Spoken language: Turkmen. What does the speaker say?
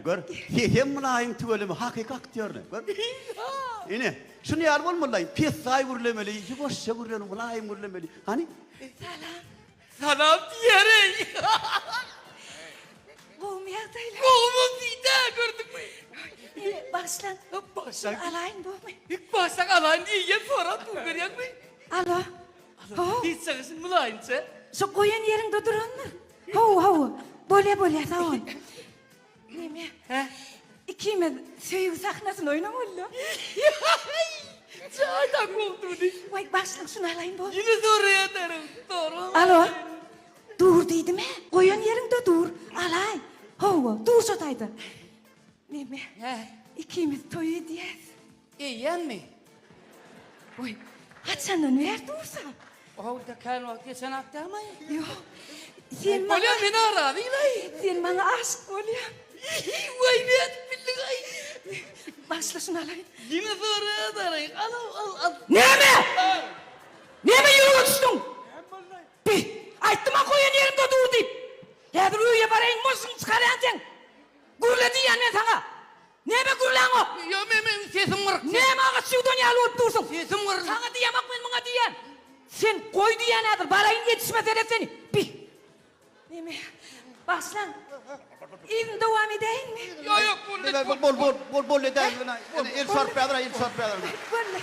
Gör, sesem mylaýym tüweleme, hakyky aktýor ine, gör. Ine, şuny ýaly bolmaly-laý, pessaý gürlemeli, ýuwaşja gürlemeli, mylaýym gürlemeli. Hany? Salam. Salam diýerin. Gowumy ýagdaýlar? Gowumam diýdä, gördüňmi? Ine, bagyşlaň. Bagyşlaň. Alaýyn bormy? Bagyşlaň alaýyn diýýän sorap dur berýäňmi? Alo. How. Hiç çykyşyň mylaýymça. Şu goýan ýeriňde duranmy? Hawa, hawa. Bolýa, bolýa, sag bol. Neme? Hä? Ikimiz söýgi sahnasyny oýnamaly-da. Jaýdan bolduny. Waý, başlyk şuny alaýyn bol. Ýene soraýadaryň. Sorama. Alo. Dur diýdim-ä. Goýan ýeriňde dur. Alaý. Hawa, dur şo taýda. Neme? Hä? Ikimiz toý edýäs. Eýýämmi? Goý, haçandan bäri dursa? Owda kän wagt geçen akdamy? Ýok. Sen maňa... Bolýa, men razylaý. Sen maňa aşyk bolýaň. Waý, nädip bildiň-aý? Başla şuny alaýyn. Ýene soraýadaryň. Al, al, al. Näme? Näme ýürege düşdüň? Bi, aýtdym-a goýan ýerimde dur diýip. Häzir öýe baraýyn, myşyňy çykarýan seň. Gürle diýýän men saňa. Näme gürläňok? Ýo men men sesim gyryk. Näme agaç ýuwdan ýaly bolup dursuň? Sesim gyryk. Saňa diýemok men muňa diýýän. Sen goý diýýän häzir baraýyn ýetişmesene seni. Bi. Neme? Başlaň. Yzyny dowam edäýinmi? Ýo ýok boldy. Bol bol bol bol edäýin. El çarpýadyr el çarpýadyr. Boldy.